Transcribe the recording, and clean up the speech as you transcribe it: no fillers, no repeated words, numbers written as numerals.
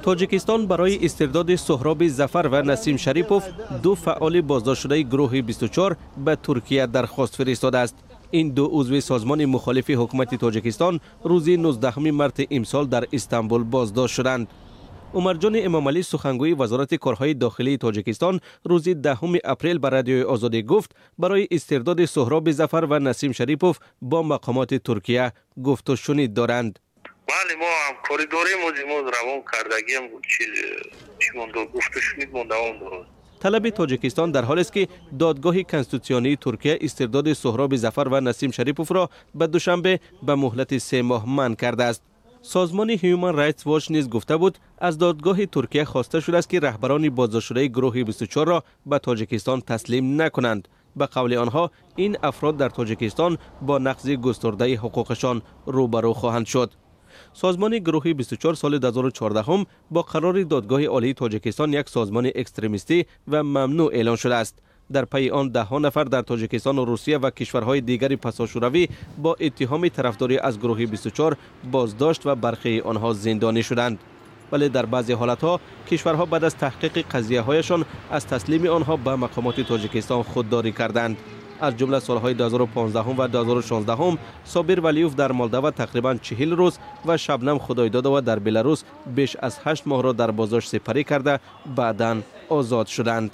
Тоҷикистон барои истирдоди Суҳроби Зафар ва Насим Шарипов, ду фаъоли боздоштшудаи гурӯҳи 24, ба Туркия дархост фиристодааст. Ин ду узви созмони мухолифи ҳукумати Тоҷикистон рӯзи 19 марти имсол дар Истанбул боздошт шуданд. Умарҷони Эмомалӣ, сухангӯи Вазорати корҳои дохилии Тоҷикистон, рӯзи 10 апрел ба Радиои Озодӣ гуфт, барои истирдоди Суҳроби Зафар ва Насим Шарипов бо мақомоти Туркия гуфтушунид доранд. Бале, мо ҳамкорӣ дорем, мо равон кардагиам, чӣ мондо, гуфтушунид мо давом дорад. Талаби Тоҷикистон дар ҳолест, ки Додгоҳи Конститутсионии Туркия истирдоди Суҳроби Зафар ва Насим Шариповро ба Душанбе ба муҳлати 3 моҳ манъ кардааст. Созмони Human Rights Watch низ гуфта буд, аз додгоҳи Туркия хоста шудааст, ки раҳбарони боздоштшудаи гурӯҳи 24-ро ба Тоҷикистон таслим накунанд. Ба қавли онҳо, ин афрод дар Тоҷикистон бо нақзи густурдаи ҳуқуқашон рӯбарӯ хоҳанд шуд. Созмони гурӯҳи 24 соли 2014 бо қарори Додгоҳи Олии Тоҷикистон як созмони экстремистӣ ва мамнӯъ эълон шудааст. Дар пайи он даҳҳо нафар дар Тоҷикистону Русия ва кишварҳои дигари пасошӯравӣ бо иттиҳоми тарафдорӣ аз гурӯҳи 24 боздошт ва бархеи онҳо зиндонӣ шуданд. Вале дар баъзе ҳолатҳо кишварҳо баъд аз таҳқиқи қазияҳояшон аз таслими онҳо ба мақомоти Тоҷикистон худдорӣ карданд. Аз ҷумла солҳои 2015 ва 2016 Собир Валиев дар Молдова тақрибан 40 рӯз ва Шабнам Худойдодова дар Беларус беш аз 8 моҳро дар боздошт сипарӣ карда, баъдан озод шуданд.